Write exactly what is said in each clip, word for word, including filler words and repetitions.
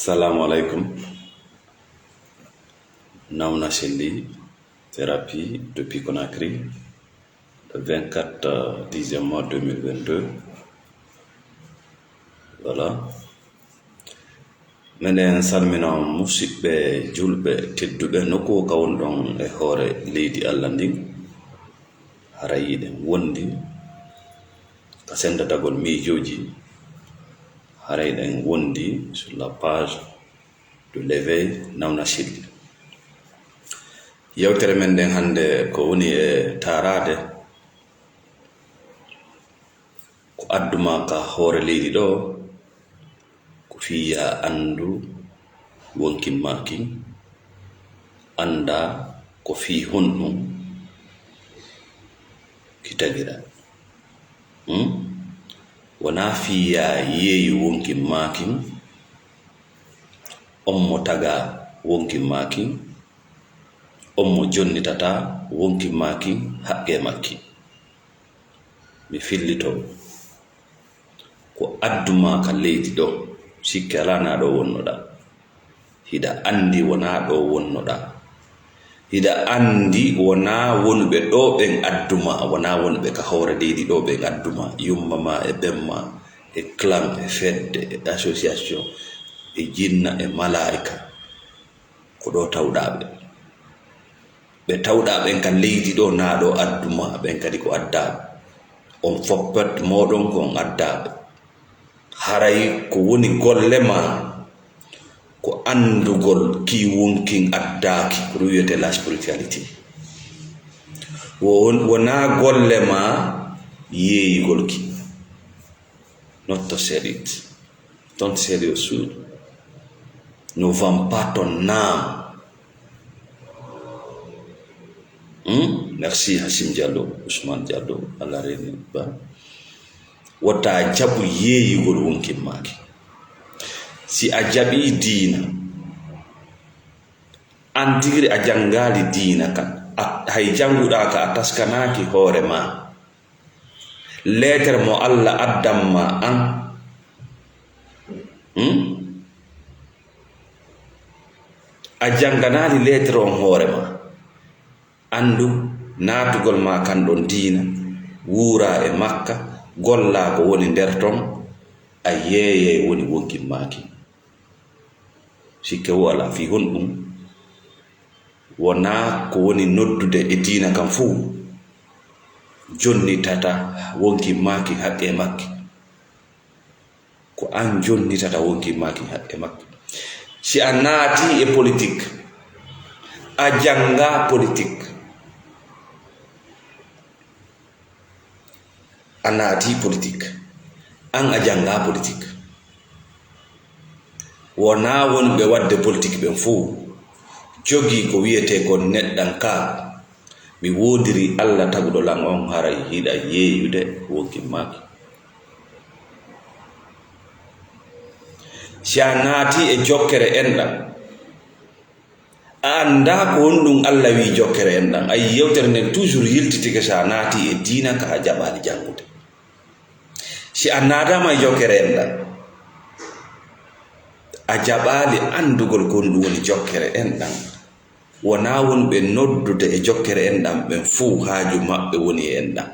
Assalamu alaikum. Nauna Shelly, thérapie depuis Conakry, le vingt-quatre, euh, dixième mois deux mille vingt-deux. Voilà. Meɗen salmina on, musidɓe julɓe tedduɓe, nokku ka wonɗon e hoore leydi Allah ndin. Haray hiɗen wondi ka sendatagol miijooji. Haray hiɗen wondi sur la page de l'éveil Nauna Shelly. Yewtere men nden hannde ko woni e taaraade ko addu ma ka hoore leydi ɗo, ko fii ya anndu wonkin ma kin, annda ko fii honɗun ki tagira. Hmm? Wonaa fii ya yeeyu wonkin ma kin, on mo taga wonkin ma kin, on mo jonnitata wonkin ma kin haqqee makki. Mi fillito. Ko addu ma ka leydi ɗo, sikke alaa na ɗo wonnoɗaa. Hiɗa anndi wonaa ɗo wonnoɗaa. Hiɗa anndi wonaa wonuɓe ɗo ɓen addu ma, wonaa wonuɓe ka hoore leydi ɗo ɓen addu ma, yumma ma e ben ma, e clan, e fedde, e association, e jinna, e malaa'ika. Ko ɗo tawɗaa ɓe. Ɓe tawɗaa ɓen ka leydi ɗo, naa ɗo addu ma, ɓen kadi ko addaa ɓe. On foppet mooɗon ko on addaa ɓe. Haray ko woni golle ma, ko anndugol kii wonkin addaaki, ko ɗum wiyetee la spiritualité. Wo-, wonaa golle ma yeeyugol ki. Not to sell it. Don't sell your soul. Ne vends pas ton âme. Hmm? Merci Hassim Diallo, Ousmane Diallo, Allah reeni ba. Wota jaɓu yeeyugol wonkin maaki. Si a jaɓii diina, an tigiri a janngaali diina kan, a, hay jannguɗaa ka a taskanaaki hoore ma. Leetere mo Allah addan ma an, hmm? A jannganaali leetere on hoore ma. Anndu naatugol ma kan ɗon diina, wuuraa e makka, gollaa ko woni nder ton, a yeeyay woni wonkin maaki. Sikke wo alaa fii honɗum wonaa ko woni noddude e diina kan fow jonnitata wonkin maaki haqqee makki. Ko an jonnitata wonkin maaki haqqee makki. Si a naati e politik, a jannga politik. A naati politik. An a jannga politik. Wonaa wonɓe waɗde politik ɓen fow jogii ko wiyetee kon neɗɗankaaku. Mi woondirii Alla taguɗo lan on, haray hiɗa yeeyude wonkin maaki. Si a naati e jokkere enɗan, a anndaa ko honɗum Alla wi'i jokkere enɗan. A yii yewtere nden toujours yiltitike si a naati e diina ka a jaɓaali janngude. Si a naataama e jokkere enɗan, a jaɓaali anndugol ko honɗum woni jokkere enɗan. Wonaa wonɓe noddude e jokkere enɗan ɓen fow haaju maɓɓe woni e enɗan.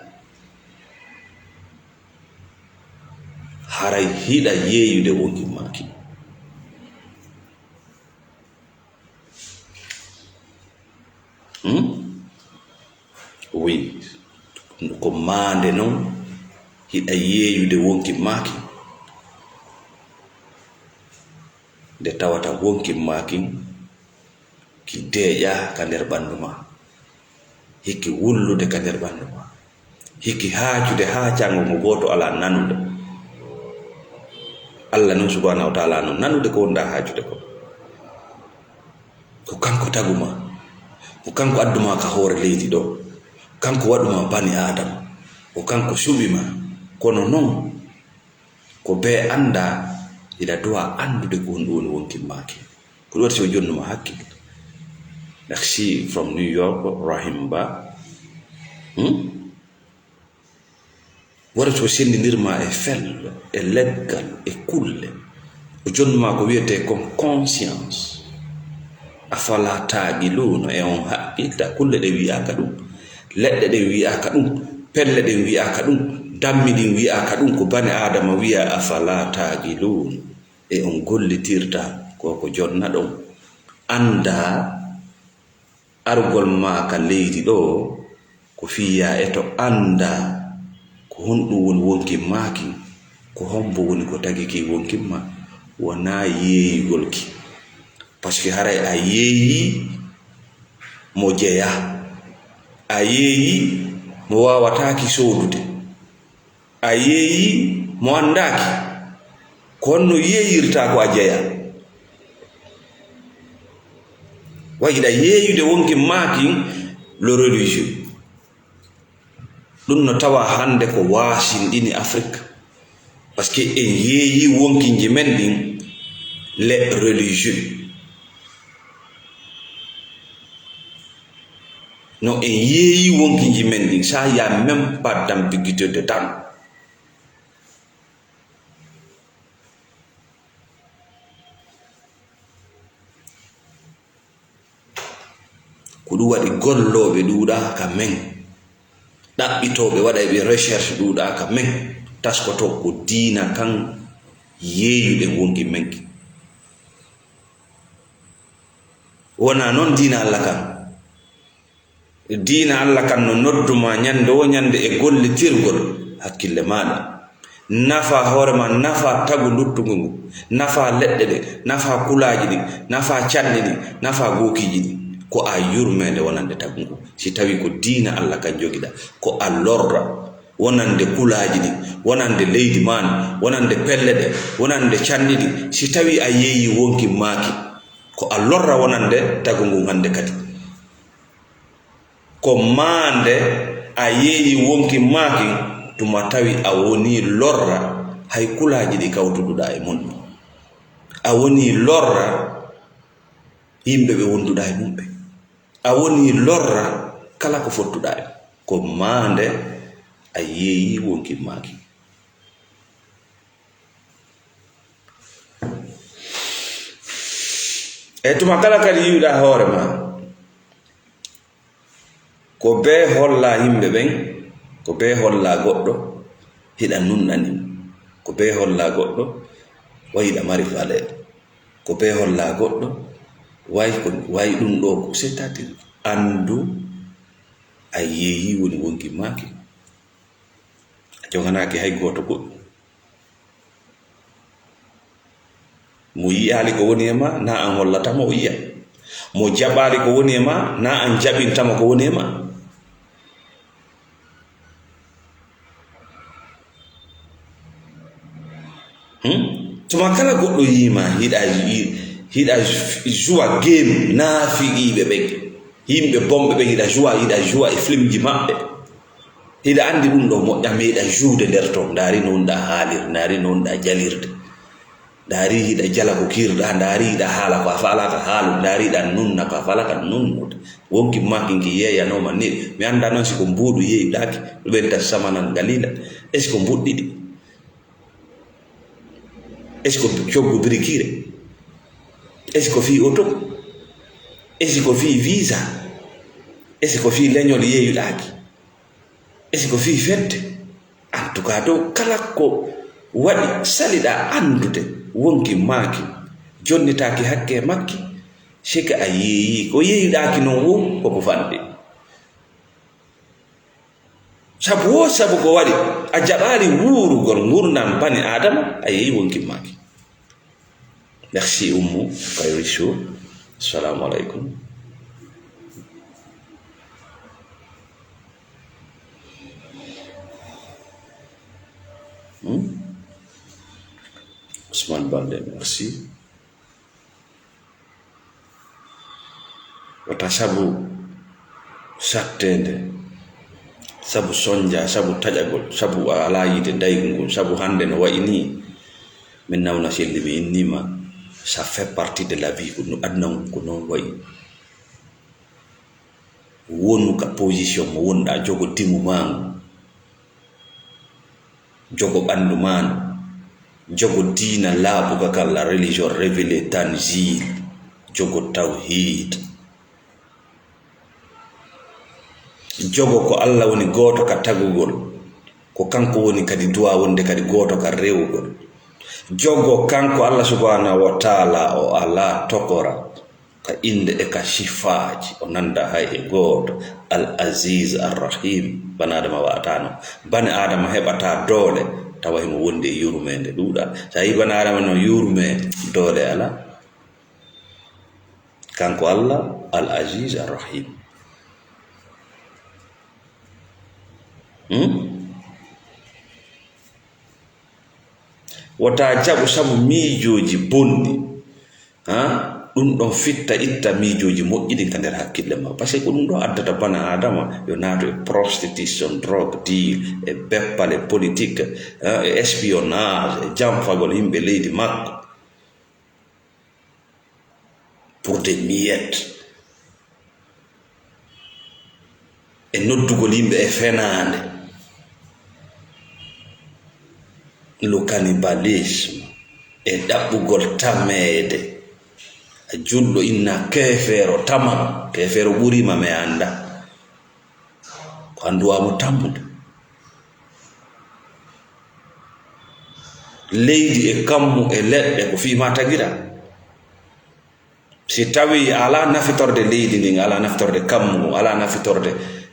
Haray hiɗa yeeyude wonkin maaki. Hmm? Oui. Ko maande non hiɗa yeeyude wonkin maaki. Nde tawata wonkin maaki ki deeƴaa ka nder ɓanndu ma. Hikki wullude ka nder ɓanndu ma. Hikki haacude haacaango ngo gooto alaa nanude. Alla non subhanahu wa taala non nanude ko wonɗaa haacude ko. Ko kanko tagu ma. Ko kanko addu ma ka hoore leydi ɗo. Kanko waɗu ma bani Aadama. Ko kanko suɓi ma. Kono non, ko bee anndaa, hiɗa duwa anndude ko honɗum woni wonkin maaki. Ko ɗum waɗi si o jonnuma hakkil. Merci from New York, Rahim Ba. Hmm? Wara so senndindirma e fello, e leggal, e kulle. Ko jonnuma ko wiyetee kon conscience. Afala taaqiluuna, e on haqqilta? Kulle ɗen wi'aaka ɗum, leɗɗe ɗen wi'aaka ɗum, pelle ɗen wi'aaka ɗum, dammi ɗin wi'aaka ɗum, ko bani Aadama wi'a, afala taaqiluun? E on gollitirta ko ko jonnaɗon? Anndaa argol maa ka leydi ɗoo, ko fii yaa eto anndaa ko honɗum woni wonkin maa kin, ko hombo woni ko tagi ki wonkin maa, wonaa yeeyugol ki. Parce que haray a yeeyii mo jeyaa, a yeeyii mo waawataaki soodude, a yeeyii mo anndaaki. Ko honno yeeyirta ko a jeyaa? Wa hiɗa yeeyude wonkin maa kin le religieux. Ɗum no tawa hannde ko waasinɗini Afrik. Parce que en yeeyii wonkinji men ɗin les religieux. No en yeeyii wonkinji men ɗin, ça y a même pas d'ambiguïté dedans. Ko ɗum waɗi gollooɓe ɗuuɗaa ka men, ɗaɓɓitooɓe waɗayɓe recherche ɗuuɗaa ka men, taskotoo ko diina kan yeeyuɗen wonki men ki. Wonaa non diina Alla kan. Diina Alla kan no noddu maa ñande woo ñande e gollitirgol hakkille maaɗa. Nafa hoore maa, nafa tagu nduttungu ngu, nafa leɗɗe ɗe, nafa kulaaji ɗi, nafa canɗi ɗi, nafa gookiiji ɗi. Ko a yurmeende wonande tagu ngu. Si tawii ko diina Alla kan jogiɗaa, ko a lorra wonande kulaaji ɗi, wonande leydi maa ndi, wonande pelle ɗe, wonande canɗi ɗi. Si tawii a yeeyii wonki maa ki, ko a lorra wonande tagu ngu hannde kadi. Ko maande a yeeyii wonki maa kin, tuma tawi a wonii lorra hay kulaaji ɗi kawtuduɗaa e mun ɗin. A wonii lorra yimɓe ɓe wonduɗaa e mun ɓe. A wonii lorra kala ko fottuɗaa e mun. Ko maande a yeeyii wonki maa kin. E tuma kala kadi yi'uɗaa hoore maa, ko bee hollaa yimɓe ɓen, ko bee hollaa goɗɗo hiɗa nunɗani mo, ko bee hollaa goɗɗo way hiɗa mari valeur, ko bee hollaa goɗɗo way ko, way ɗum ɗoo ko, c'est-à-dire anndu a yeeyii woni wonki maa kin. A joganaaki hay gooto goɗɗum. Mo yi'aali ko woni e maa, naa an hollata mo o yi'a. Mo jaɓaali ko woni e maa, naa an jaɓinta mo ko woni e maa. Hmm? Tuma kala goɗɗo yii ma, hiɗa, hiɗa joua game naafiqiiɓe ɓen. Yimɓe bonɓe ɓen hiɗa joua, hiɗa joua e filmji maɓɓe. Hiɗa anndi ɗum ɗo moƴƴa, meeɗa joude nder ton. Ndaari no wonɗa haalirde, ndaari no wonɗa jalirde. Ndaari hiɗa jala ko kiirɗa, ndaari hiɗa haala ko a faalaaka haalude, ndaari hiɗa nunna ko a faalaaka nunnude. Wonki maa kin ki yeeyanooma ni, mi anndaa noon si ko mbuuɗu yeeyɗaaki, ɗum ɓen tan samanan ngaliila. Est-ce que mbuɗɗiɗi? Est-ce que coggu birikire? Est-ce que fii oto? Est-ce que fii visa? Est-ce que fii leñol yeeyuɗaaki? Est-ce que fii fedde? En tout cas, dow kala ko waɗi saliɗaa anndude wonki maa kin, jonnitaaki hakke makki, sike a yeeyii. Ko yeeyuɗaaki noon wo, koko fanɗi. Sabu wo, sabu ko waɗi a jaɓaali wuurugol nguurndam bani Aadama, a yeeyii wonki maa kin. Merci Oumou Kayrichou. Assalamu alaikum. Hmm? Ousmane Balde, merci. Wata sabu satteende, sabu sonja, sabu taƴagol, sabu a alaa yiide ndaygu ngun, sabu hannde no wayi nii, min nawna selli mi innii ma, ça fait partie de la vie, ko no aduna ngun ko noon wayi. Wonu ka position mo wonɗaa, jogo dimu maa ngu, jogo ɓanndu maa ndu. Jogo diina laaɓuka kan, la religion révélée tanzil. Jogo tawhid. Jogo ko Allah woni gooto ka tagugol. Ko kanko woni kadi duwa wonde kadi gooto ka rewugol. Jogo kanko Allah subhanahu wa ta'ala o alaa tokora. Ka innde e ka sifaaji, o nanndaa hay e gooto. Al Aziz Ar Rahim, bani Aadama wa'ataano. Bani Aadama heɓataa doole, tawa himo wondi e yurmeende ɗuuɗaa. So a yii bani Aadama no yurmee, doole alaa. Kanko Allah, Al Aziz Ar Rahim. Hmm? Wota jaɓu sabu miijooji bonɗi. Ha? Ɗum ɗon fitta, itta miijooji moƴƴi ɗin ka nder hakkille ma. Parce que ko ɗum ɗo addata bana Adama yo naatu e prostitution, drogue deal, e beppale politique, ha? E espionnage, e janfagol yimɓe leydi makko. Pour des miettes. E noddugol yimɓe e fenaande, le cannibalisme, e ɗaɓɓugol tameede. A julɗo inna keefeero tamam, keefeero ɓuriima, mi annda. Ko annduwaa mo tammude. Leydi e kammu e leɗɗe ko fii ma tagira. Si tawii a alaa nafitorde leydi ndin, a alaa nafitorde kammu ngun, a alaa nafitorde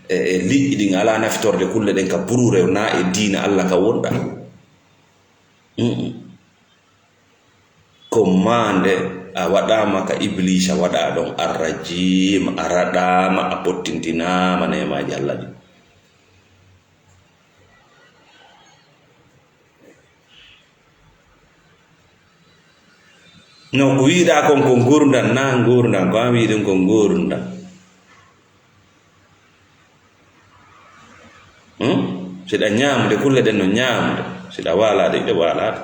e, e liƴƴi ɗin, a alaa nafitorde kulle ɗen ka buruure naa e diina Alla ka wonɗa. Mm-mm. Ko maande a waɗaama ka Ibliisa waɗaa ɗon, arrajiim, a raɗaama, a pottintinaama neemaaji Alla ɗin. No ko wiiɗaa kon ko ngurndan, naa ngurndan, ko an wiiɗen ko ngurndan. Hmm? Siɗa ñaamude, kulle ɗen no ñaamude. Siɗa waalaade, ɗe waalaade.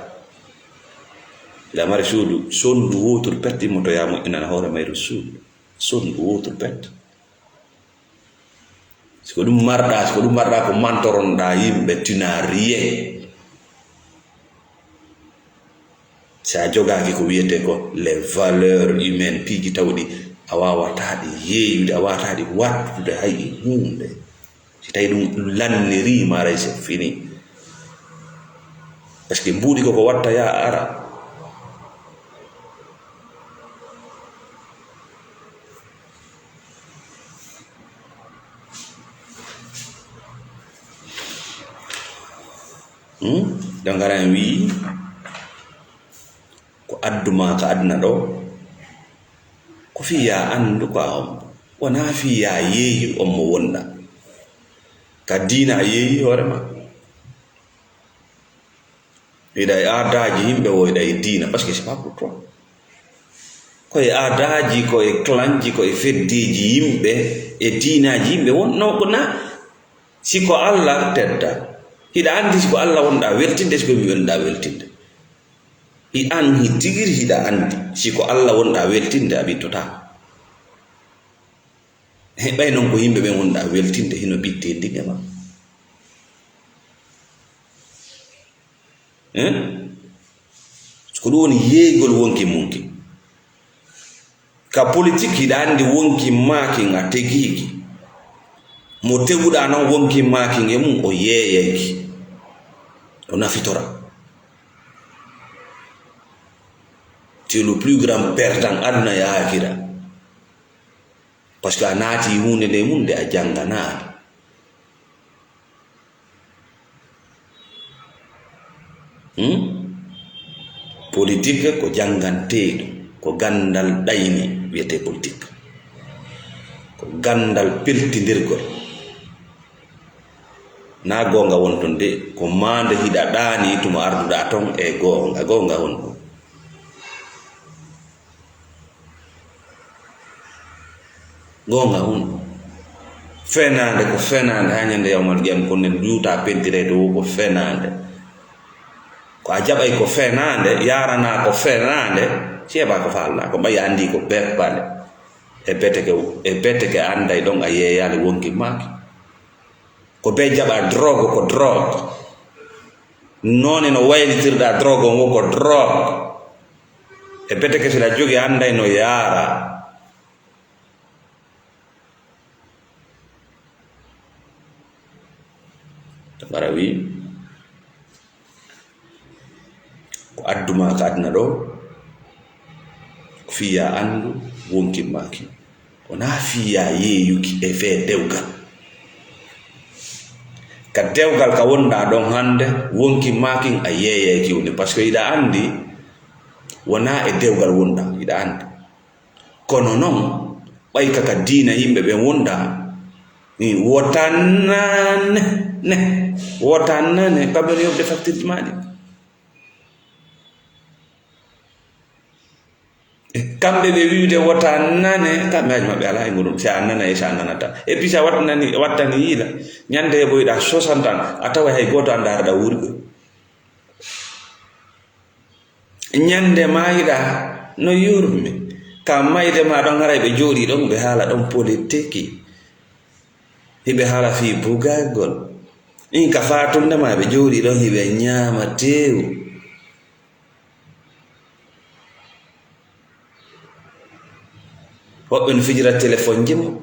Siɗa mari suudu, sondu wootoru pet immotoyaa moƴƴinana hoore mayru suudu. Sondu wootoru pet. Si ko ɗum marɗaa, si ko ɗum marɗaa, ko mantoronɗaa yimɓe, tu n'as rien. Si a jogaaki ko wiyetee ko les valeurs humaines, piiji tawɗi a waawataa ɗi yeeyude, a waawataa ɗi wattude hay e huunde. Si tawii ɗum lanniriima, aray c'est fini. Parce que mbuuɗi ko ko watta yaa ara. Hmm? Donc, hara en wi'i, ko addu ma ka aduna ɗo, ko fii yaa anndu ko a hombo. Wonaa fii yaa yeeyu on mo wonɗa. Ka diina a yeeyi hoore ma. Hiɗa e aadaaji yimɓe, woyɗa e diina, parce que c'est pas pour toi. Ko e aadaaji, ko e clanji, ko e feddeeji yimɓe, e diinaaji yimɓe won, no ko na, si ko Alla tedda. Hiɗa anndi si ko Alla wonɗa weltinde, si ko mi wonɗa weltinde. I an hi tigiri hiɗa anndi, si ko Alla wonɗa weltinde, a ɓittotaako. He, ɓay non ko yimɓe ɓen wonɗa weltinde, hino ɓitte ndin e ma. Hein? Ko ɗum woni yeeygol wonki mun kin. Ka politik, hiɗa anndi wonki maa kin a tegiiki. Mo teguɗa non wonki maa kin e mun, o yeeyayki. O nafitora. Tu es le plus grand perdant, aduna e aakhira. Parce que a naati huunde nde mun nde a jannganaali. Hmm? Politik ko jannganteeɗo, ko ganndal ɗayni wiyetee politik. Ko ganndal peltindirgol. Na goonga won ton de, ko maande hiɗa ɗaani tuma arduɗa ton e goonga, goonga won ɗum. Goonga won ɗum. Fenaande ko fenaande, haa ñande yawmal qiyam, ko nden juuta pentire dow ko fenaande. Ko a jaɓay ko fenaande, yarana ko fenaande, ceeba ko faalɗa, ko ɓay a anndi ko beppale. E beteke, e beteke a annday ɗon a yeeyaali wonki maaki. Ko be jaɓa drogue ko drogue. Noone no waylitirɗaa drogue on, wo ko drogue. E bete kese la jogi, annday no yaara. Tabara wi, ko addu maa ka aduna ɗo, ko fii yaa anndu wonkin maa kin. Wonaa fii yaa yeeyuki e fee dewgal. Ka dewgal ka wonɗaa ɗon hannde, wonkin maa kin a yeeyay ki woni. Parce que hiɗa anndi, wonaa e dewgal wonɗaa, hiɗa anndi. Kono non, ɓay ka ka diina yimɓe ɓen wonɗaa, i wota nane, ne, wota nane, kamɓe no yoɓde facture ji maa ɗi. E kamɓe ɓe wi'ude wota nane, kamɓe haaju maɓɓe alaa e ngol ɗum. Si a nana e si a nanata. Et puis si a wattani, wattani yiila, ñande heɓoyɗaa soixante ans, a taway hay gooto anndaa hara ɗa wuuri koy. Ñande maayɗaa no yurmi. Ka mayde maa ɗon haray ɓe jooɗii ɗon, ɓe haala ɗon politiki. Hiɓe haala fii bugagol. In ka faatunde maa ɓe jooɗii ɗon hiɓe ñaama teewu. Woɓɓe no fijira telefonji mum.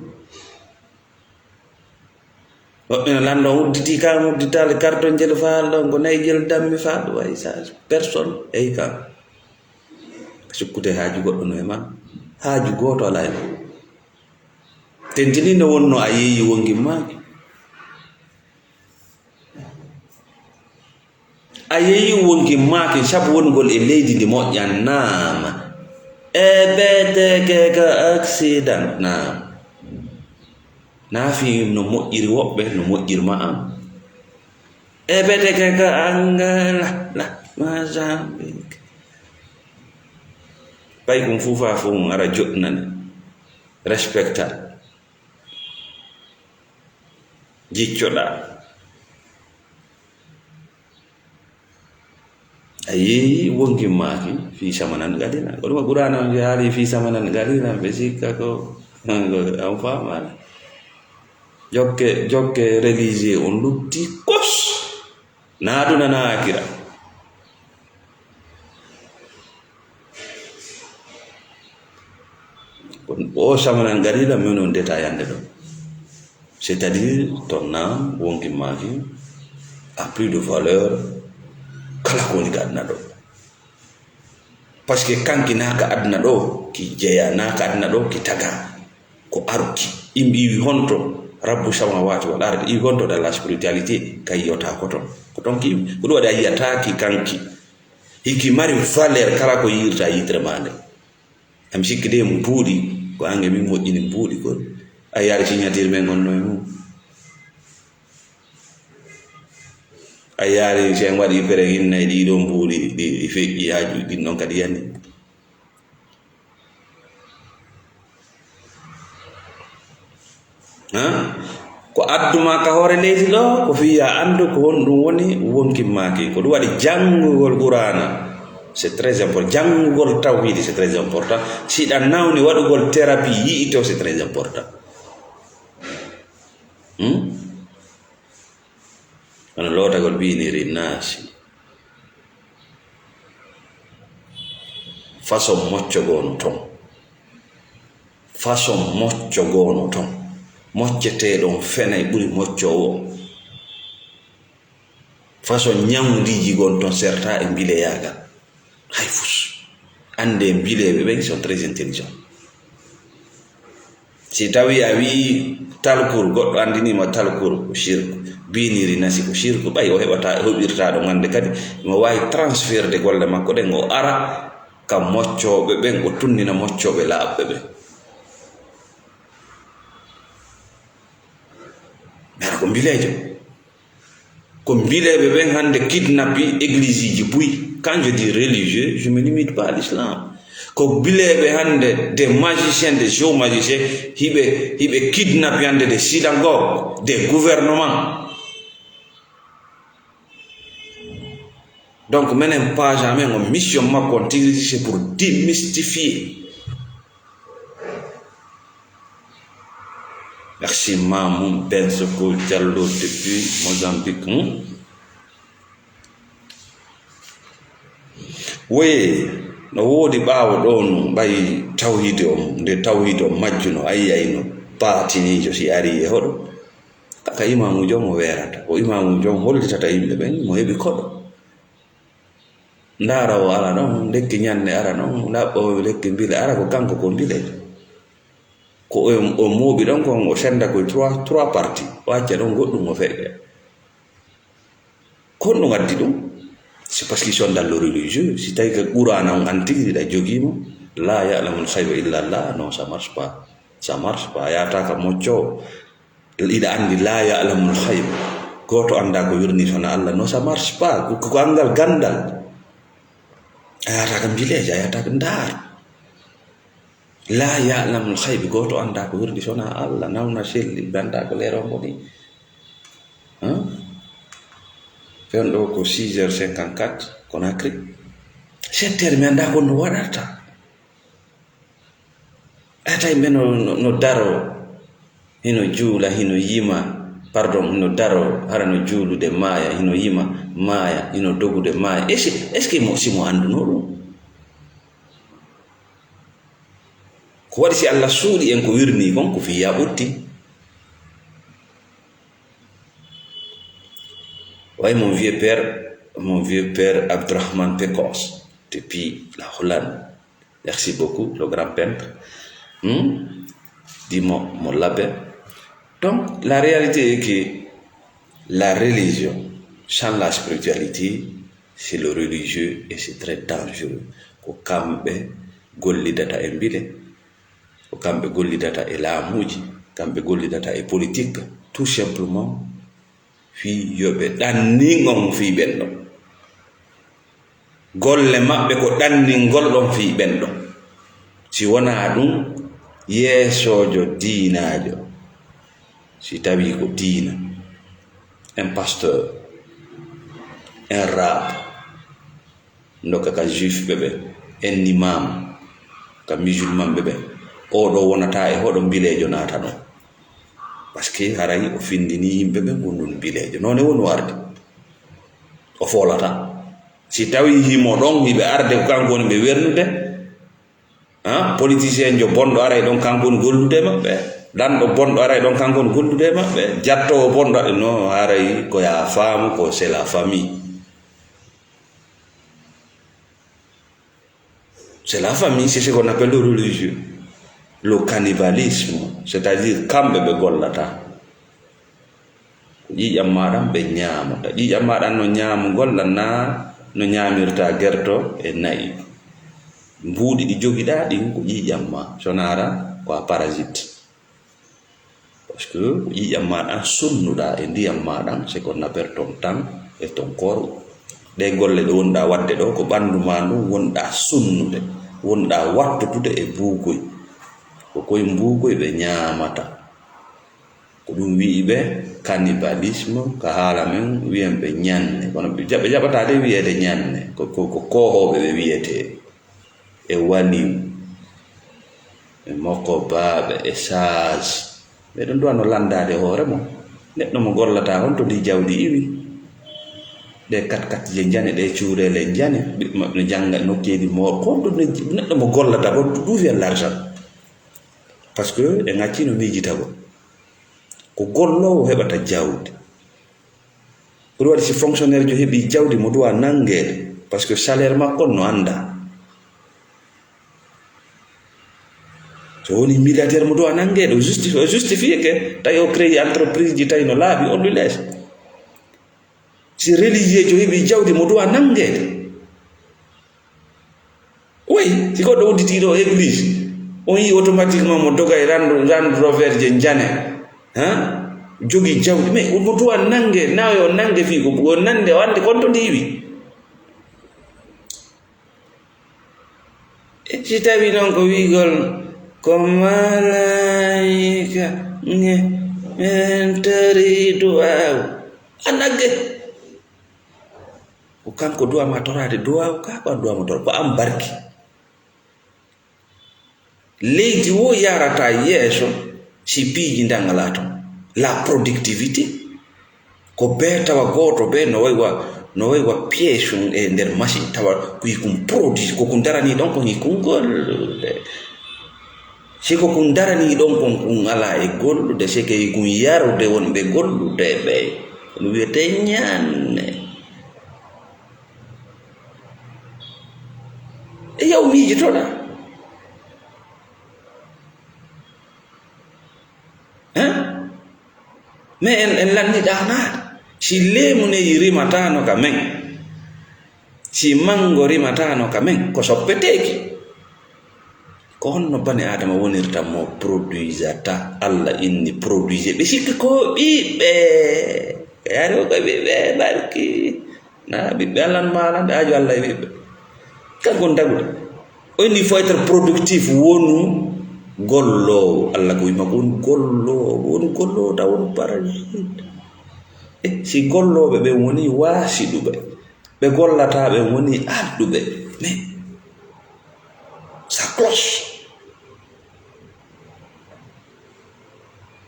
Woɓɓe no lanndoo, udditi kam, udditaali kartonjel faal ɗon, ko nayi jel dammi faal, way sa personne, eyi kam. Sukkute haaju goɗɗo no e ma. Haaju gooto alaa e ma. Tentini no wonno a yeeyi wongi maaki. A yeeyi wonki maaki sabu wonugol e leydi ndi moƴƴanaama. E beeteke ka accident naam. Naa fii no moƴƴiri woɓɓe, no moƴƴiri ma an. E beeteke ka Angola, la, Mozambique. Ɓay ɗum fuu faa fof mum ara joɗɗinani. Respecta. Jiccoɗaa. A yeeyi wonki maaki fii samanan gadina. Ko ɗum Qur'aana on haali fii samanan gadina, ɓe sikka ko, ko on faamaani. Jokke, jokke religieux on lutti kos. Na aduna na akira. Ko o samanan gadina, min on détaillande ɗo. C'est-à-dire, ton âme, wonki maaki, a plus de valeur, kala ko woni ka aduna ɗo. Parce que kanki na ka aduna ɗo, ki jeya, na ka aduna ɗo, ki taga. Ko aruki. Yimɓe iwi honto, Rabbu samawati wal ardi, iwi honto dans la spiritualité, ka yiyota ko ton. Ko ton ki iwi. Ko ɗum waɗi a yiyata ki kanki. Hiki mari valeur kala ko yirta yitere ma nde. Ami sikki de mbuuɗi, ko ange min moƴƴini mbuuɗi ko. A yaari signature men gonno e mum. A yaari si en waɗi pere inna e ɗiɗo mbuuɗi ɗi, ɗi feƴƴi haa ju-, ɗin ɗon kadi yani. Hein? Ko adduma ka hoore leydi ɗo, ko fii ya anndu ko honɗum woni wonkin maaki. Ko ɗum waɗi janngugol Qur'aana, c'est très important. Janngugol tawhiidi, c'est très important. Si ɗa nawni waɗugol thérapie yi'ito, c'est très important. Hmm? Kono lootagol biiniri naasi. Façon mocco goo no ton. Façon mocco goo no ton. Mocceteeɗo on fenay ɓuri moccoowo on. Façon ñawdiiji goo no ton, serta e mbileyaagal. Hay fus. Annde mbileeɓe ɓen sont très intelligents. Si tawi a wi'i talkur, goɗɗo anndiniima talkur ko shirku, biiniri nasi ko shirku, ɓay o heɓata, o heɓirta ɗum hannde kadi, mo waawi transferde golle makko ɗen, o ara ka moccooɓe ɓen, o tunnina moccooɓe laaɓɓe ɓen. Mbeɗa ko mbileejo. Ko mbileeɓe ɓen hannde kidnappi église ji buy. Quand je dis religieux, je me limite pas à l'islam. Ko mbileeɓe hannde des magiciens, des géomagiciens, hiɓe, hiɓe kidnappi hannde des synagogues, des gouvernements. Donc, menen page amen, on mission makko on tigi, c'est pour démystifier. Merci Mamoun Bensoko Diallo depuis Mozambique, hmm? Woye, no woodi ɓaawo ɗoo no ɓay tawhiidi on, nde tawhiidi on majjuno, ayi, ayi no baatiniijo si arii e hoɗo, kaka imaamuujo on o weerata. Ko imaamuujo on hollitata yimɓe ɓen, mo heɓi koɗo. Ndaara o ara ɗon, lekki ñanne ara ɗon, laɓɓo lekki mbile ara, ko kanko ko mbileejo. Ko o, o mooɓi ɗon kon, o senda ko trois, trois parties. O acca ɗon goɗɗum o feƴƴa. Ko honɗum addi ɗum? C'est parce qu'ils sont dans le religieux. Si tawi ko Qur'aana on an tigi ɗa jogii mo, "La ya'lamul ghayba illa Allah", non, ça marche pas. Ça marche pas. A yahata ka mocco. Hiɗa anndi "La ya'lamul ghayb", gooto anndaa ko wirnii so wonaa Allah. Non, ça marche pas. Ko, ko anngal ganndal. A yahata ka mbileejo, a yahata ka ndaar. "La ya'lamul ghayb", gooto anndaa ko wirnii so wonaa Allah. Nawna selli, ɓe anndaa ko leer on woni. Hein? Fen ɗoo ko six heures cinquante-quatre, Conakry. Sept heures, mi anndaa ko no waɗata. A tawi ɓe no, no, no daro, hino juula, hino yima, pardon, hino daro, hara no juulude maaya, hino yima, maaya, hino dogude maaya. Est-ce, est-ce que mo, si mo annduno ɗum? Ko waɗi si Allah suuɗi en ko wirnii kon, ko fii ya ɓutti. Way mon vieux père, mon vieux père Abdourahmane Pekos, depuis la Hollande. Merci beaucoup, le grand peintre. Hmm? Dis-moi, mon labé. Donc, la réalité est que la religion, sans la spiritualité, c'est le religieux et c'est très dangereux. Ko kamɓe gollidata e mbile, ko kamɓe gollidata e laamuuji, kamɓe gollidata e politique, tout simplement, fii yo ɓe ɗannin on fii ɓen ɗon. Golle maɓɓe ko ɗanningol ɗon fii ɓen ɗon. Si wonaa ɗum, yeesoojo diinaajo, si tawii ko diina, un pasteur, un rabbin, ndokka ka juif ɓe ɓe, un imam, ka musulman ɓe ɓe, oo ɗoo wonataa e hoɗo mbileejo naata ɗon. Parce que haray o findinii yimɓe ɓen ko ndun mbileejo. Noone woni o ardi. O foolata. Si tawii himo ɗon, hiɓe arde ko kanko woni ɓe wernude, ah, politicien jo bonɗo aray ɗon, kanko woni gollude e maɓɓe. Lanɗo bonɗo aray ɗon, kanko woni gollude e maɓɓe. Jattoowo bonɗo aray, no haray ko yaa faamu ko c'est la famille. C'est la famille, c'est ce qu'on appelle le religieux. Le cannibalisme, c'est-à-dire kamɓe ɓe gollata. Ko ƴiiƴam maaɗan ɓe ñaamata. Ƴiiƴam maaɗan no ñaamugol la naa no ñaamirta gerto e na'i. Mbuuɗi ɗi jogiɗaa ɗin ko ƴiiƴam maa. So naara ko a parasite. Parce que ƴiiƴam maaɗan sunnuɗaa e ndiyam maaɗan, c'est qu'on appelle ton tan e ton corps. Ɗee golle ɗe wonɗaa waɗde ɗoo, ko ɓanndu maa ndun wonɗaa sunnude, wonɗaa wattotude e mbuukoy. Ko koy mbuukoy ɓe ñaamata. Ko ɗum wi'i ɓe cannibalisme, ka haala men wi'en ɓe ñanne. Kono ɓe jaɓ-, ɓe jaɓataa de wi'eede ñanne. Ko, ko, ko koohooɓe ɓe wi'etee. E waliw, e mokobaaɓe, e saas. Ɓe ɗon duwano lanndaade hoore mum. Neɗɗo mo gollataa on to ndi jawdi iwi. Ɗe kat-katije njane, ɗe cuureele njane, ɓiɓɓe maɓɓe no jannga nokkeeli moor. Ko on to ne-, neɗɗo mo gollataa on to d'où vient l'argent? Parce que en accino miijitagol. Ko golloowo heɓata jawdi. Ko ɗum waɗi si fonctionnaire jo heɓi jawdi mo duwa nanngeede, parce que salaire makko on no anndaa. So woni milliardaire mo duwa nanngeede, o justifi-, o justifié que tawi o créé entreprise ji tawi no laaɓi, on lui laisse. Si religieux jo heɓi jawdi mo duwa nanngeede, oui, si goɗɗo udditii ɗo église, on yii automatiquement mo doga e Land, Land Rover je njane, hein? Jogii jawdi, mais mo duwa nannge, nawe o nannge fii ko o nannde, o anndi kon to ndi iwi. E si tawi noon ko wiigol ko malaayika nge, en tarii du'aaw, a nagge. Ko kanko duwa ma toraade duwaaw ka, ko an duwa mo tor-, ko an barki. Leydi wo yarata yeeso si piiji ndan alaa ton. La productivité, ko bee tawa gooto bee no wayi wa, No wayi wa pièce on e nder machine, tawa ko yikum produit, ko kun darani ɗon kon yikum gollude. Si ko kun darani ɗon kon kun alaa e gollude, si ko yikum yarude wonɓe gollude ɓe, no wiyetee ñaanne. E yaw miijitoɗaa. Hein? Mais en, en lanni ɗaanaade. Si leemuneyi rimataano ka men, si mango rimataano ka men, ko soppeteeki. Ko honno bani Aadama wonirta mo produisata? Alla inni produise. Ɓe sikki ko ɓiɓɓe. Yaari o ko ɓiɓɓe barki. Na ɓiɓɓe Alla no maalande aajo Alla e ɓiɓɓe. Kanko on daguɗo. O inni faut être productif, wonu golloowo. Alla ko wima ko wonu golloowo, wonu golloowo taw wonu parasite. E si gollooɓe ɓen woni waasiɗuɓe, ɓe gollataa ɓen woni arɗuɓe. Mais ça cloche.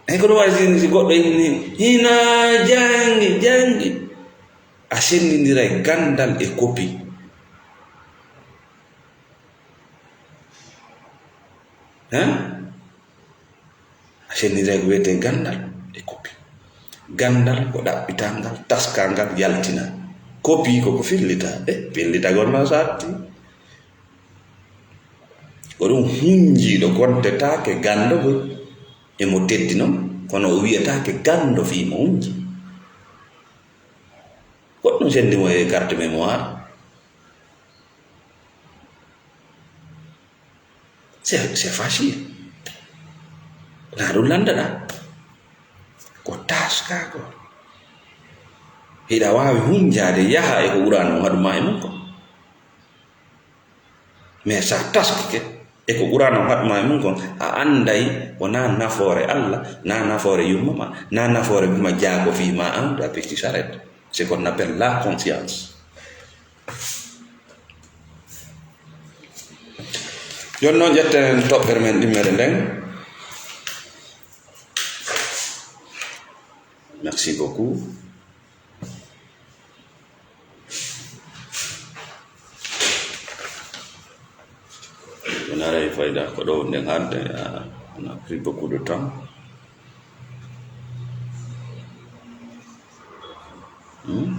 Ey, ko ɗum waɗi si, si goɗɗo inni, hina janngi, janngi. A senndindiray ganndal e kopi. Hein? A senndindiray ko wiyetee ganndal e kopi. Ganndal ko ɗaɓɓitangal, taskangal, yaltina. Kopi ko ko fillita. E, fillitagol ma satti. Ko ɗum hunjiiɗo gontetaake ganndo boy. Emo teddi noon, kono o wiyetaake ganndo fii mo hunji. Goɗɗum senndi mo e carte mémoire. C'est, c'est facile. Naa ɗum lanndaɗaa. Ko taaskaako. Hiɗa waawi hunjaade, yaha e ko ɓuraa noon haɗu maa e mum kon. Mais so a taskike e ko ɓuraa noon haɗu maa e mum kon, a annday wonaa nafoore Alla, naa nafoore yumma maa, naa nafoore ɓe ma jaago fii maa an, da pecci saret. C'est qu'on appelle la conscience. Jooni noon, ƴetten toɓɓere men ɗimmere nden. Merci beaucoup. Wonaa hay fayda, ko ɗo wonɗen haalde, ah, on a pris beaucoup de temps. Hmm?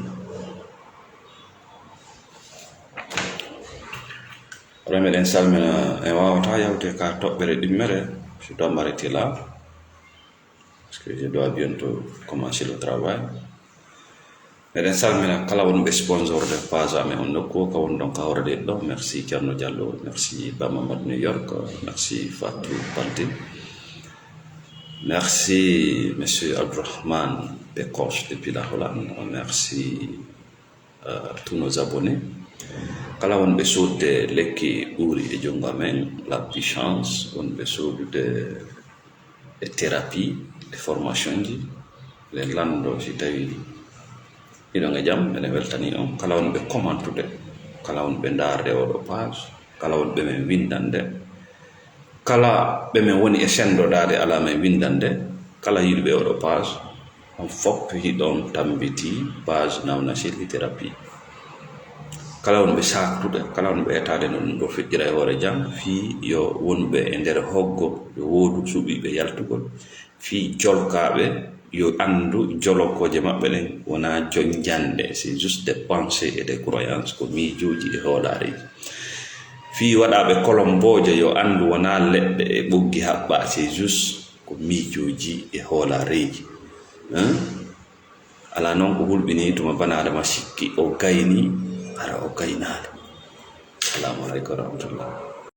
Hono meɗen salmina, en waawataa yawde ka toɓɓere ɗimmere, si ɗo mari tila. Parce que je dois bientôt commencer le travail. Meɗen salmina kala wonɓe sponsor de page amen on nokku o, ka woni ɗon ka hoore ɗo. Merci Thierno Diallo, merci Ba Mamadou New York, merci Fatou Balde, merci Monsieur Abdourahmane Bekos depuis la Hollande, merci euh, tous nos abonnés. Kala wonɓe sodde lekki ɓuuri e junngo amen, la puissance, wonɓe sodude e thérapie, e formation ji, ɓe lanndo si tawi hiɗon e jam, ene weltani on. Kala wonɓe commentude, kala wonɓe ndaarde oɗo page, kala wonɓe men winndande, kala ɓe men woni e senndodaade alaa men winndande, kala yiɗuɓe oɗo page, on fof hiɗon tammbiti page Nawna Sirhi Thérapie. Kala wonɓe saaktude, kala wonɓe etaade no ɗum ɗo feƴƴira e hoore jam, fii yo wonɓe e nder hoggo, yo woodu suɓiiɓe yaltugol, fii jolkaaɓe, yo anndu jolokooje maɓɓe ɗen wonaa jonjannde, c'est juste des pensées et des croyances, ko miijooji e hoolaareeji. Fii waɗaaɓe kolombooje, yo anndu wonaa leɗɗe e ɓoggi haɓɓaa, c'est juste ko miijooji e hoolaareeji. Hein? Alaa noon ko hulɓinii tuma bana Adama sikki o gaynii, hara o gaynaali. Salaamu aleykum wa rahmatullah.